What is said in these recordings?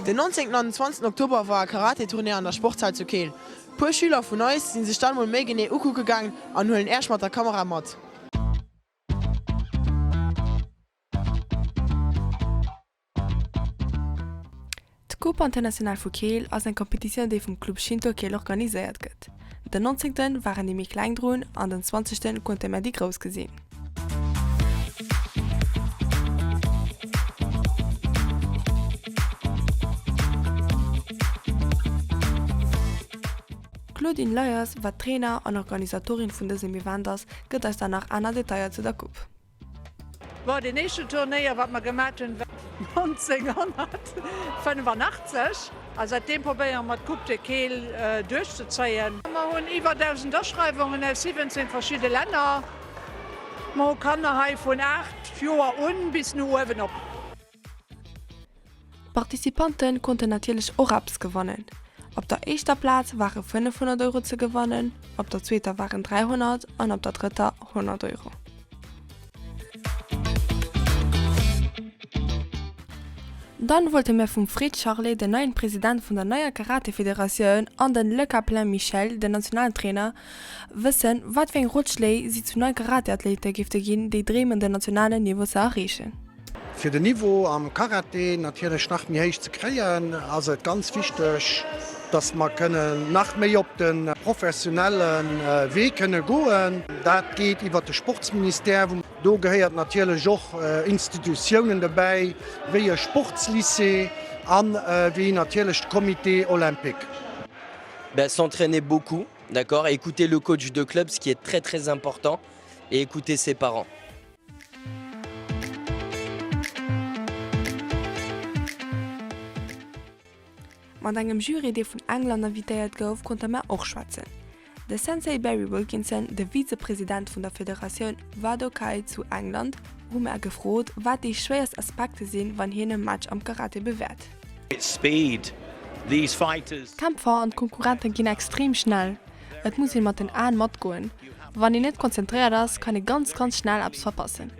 Den 19 an den 20 Oktober war e Karate Tournéier an der Sportshal zu Keel. Puer Schüler vun eis sinn sech dat mol méi genee ukucke gaang an huelen Äerch mat der Kamera mat. D'Coupe Internationale vu Keel ass eng Kompetitioun déi vum Club Shinto Keel organiséiert gëtt. Den 19. waren déi méi kleng drun an den 20. konnte mär déi grouss gesinn. D'Claudine Leyers, wat Trainer an Organisatorin vun dësem Event ass, gëtt eis dann nach aner Detailler zu der Coupe. Bon, deen éischten Turnéier, wat mer gemat hunn, war 1985 a säitdeem probéiere mer d'Coupe de Keel duerchzezéien. Mer hunn iwwer 1.000 Aschreiwungen aus 17 verschidde Länner. Mer hu Kanner hei vun 8 Joer un bis no uewen op. D'Participanten konnten natierlech och eppes gewannen. Op der éischter Plaz ware 500 Euro ze gewannen, op der zweeter waren 300 an op der drëtter 100 Euro. Dann wollte mir vum Fred Charlet, den neien President vun der neier Karate Federatioun an den Lecaplin Michel, den Nationaltrainer, wëssen, wat fir eng Rotschléi si zu nei Karateathlete géifte ginn, déi dreemen den nationalen Niveau ze erreechen. Fir den Niveau am Karate natierlech nach méi héich ze kréien, ass et ganz wichteg, dass mer kënnen nach méi op de professionelle Wee kënne goen. Dat geet iwwert de Sportsministère. Do gehéiert natierlech och Institutiounen dobäi wéi e Sportslycée a wéi natierlech de Comité olympique. Ben, s'entraîner beaucoup, d'accord, écouter le coach de club, ce qui est très très important, et écouter ses parents. Mat engem Jury, dee vun England invitéiert gouf, konnte mer och schwätzen. De Sensei Barry Wilkinson, de Vizepresident vun der Federatioun Wadokai zu England, hu mer gefrot, wat déi schwéierst Aspekte sinn, wann hien e Match am Karate bewäert. D'Kämpfer an d'Konkurrente ginn extrem schnell. Et muss ee mat den Aen matgoen. Wann een net konzentréiert ass, kann ee ganz, ganz schnell eppes verpassen.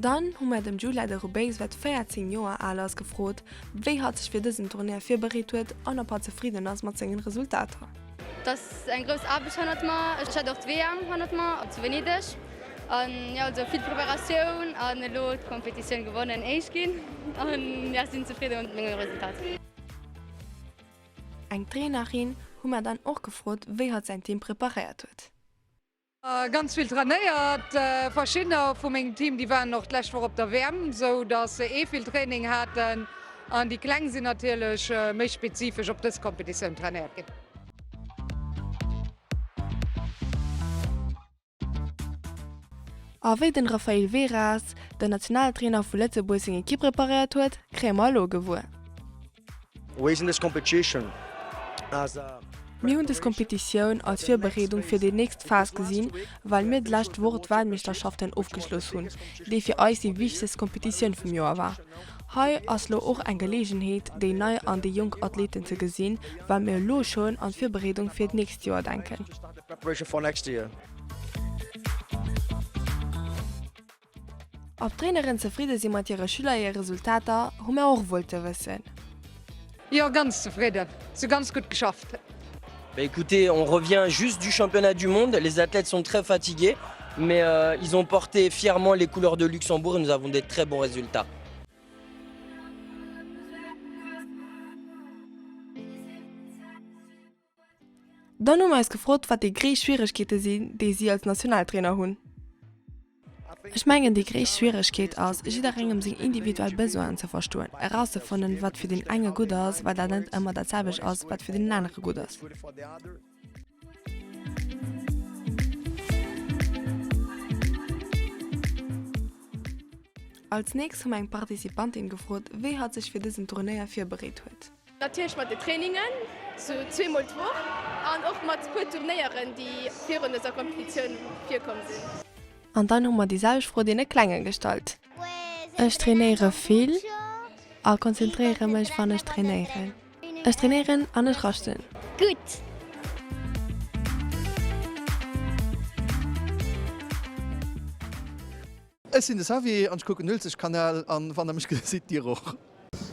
Dann hu mer dem Julia de Rubeis, wat 14 Joer al ass, gefrot, wéi hatt sech fir dësen Turnéier virbereet huet an ob hatt zefridden ass mat sengen Resultater. Et ass eng grouss Aarbecht hannert mer. Ech hat och d'WM hannert mer zu Venedeg an jo also vill Preparatioun an elo d'Competitioun gewonnen, éischt ginn an jo sinn zefridde mat mengem Resultat. Eng Trainerin hu mer dann och gefrot, wéi hatt säin Team preparéiert huet. Ganz vill trainéiert. Verschiddener vu mengem Team, déi waren och d'lescht Woch op der WM, sou datt se ee vill Training haten. An déi Kleng sinn natierlech méi spezifesch op dës Competitioun trainéiert ginn. A wéi den Raphael Veras, den Nationaltrainer vu Lëtzebuerg seng Ekipp preparéiert huet, kréie mer elo gewuer. Mir hunn dës Kompetitioun als Virbereedung fir déi nächst Phas gesinn, well mir d'lescht Woch d'Weltmeeschterschaften ofgeschloss hunn, déi fir eis déi wichtegst Kompetitioun vum Joer war. Hei ass lo och eng Geleegenheet, déi nei an déi jonk Athleten ze gesinn, well mir elo schonn an d'Virbereedung fir d'nächst Joer denken. Ob d'Traineren zefridde si mat hire Schüler hir Resultater, hu mär och wollte wëssen. Jo, ganz zefridden. Se hu ganz gutt geschafft. Bah écoutez, on revient juste du championnat du monde, les athlètes sont très fatigués, mais ils ont porté fièrement les couleurs de Luxembourg et nous avons des très bons résultats. Dann hu mer eis gefrot, wat déi gréisst Schwieregkeete sinn, déi si als Nationaltrainer hunn. Ech mengen, déi gréisst Schwieregkeet ass, jidderengem seng individuell Besoinen ze verstoen, erauszefannen, wat fir deen enge gutt ass, well dat net ëmmer dat selwecht ass, wat fir deen anere gutt ass. Als nächst hu mer eng Participantin gefrot, wéi hatt sech fir dësen Turnéier virbereet huet. Natierlech mat de Trainingen, sou zweemol d'Woch, an och mat puer Turnéieren, déi virun dëser Kompetitioun virkomm sinn. An dann hu mer déi selwecht Fro deene Klenge gestallt. Ech trainéiere vill a konzentréiere mech wann ech trainéieren. Ech trainéieren an ech raschten. Gutt. Ech. Ech sinn de Xavier an ech kucken Uelzechtkanal an wann der mech gesitt, dir och.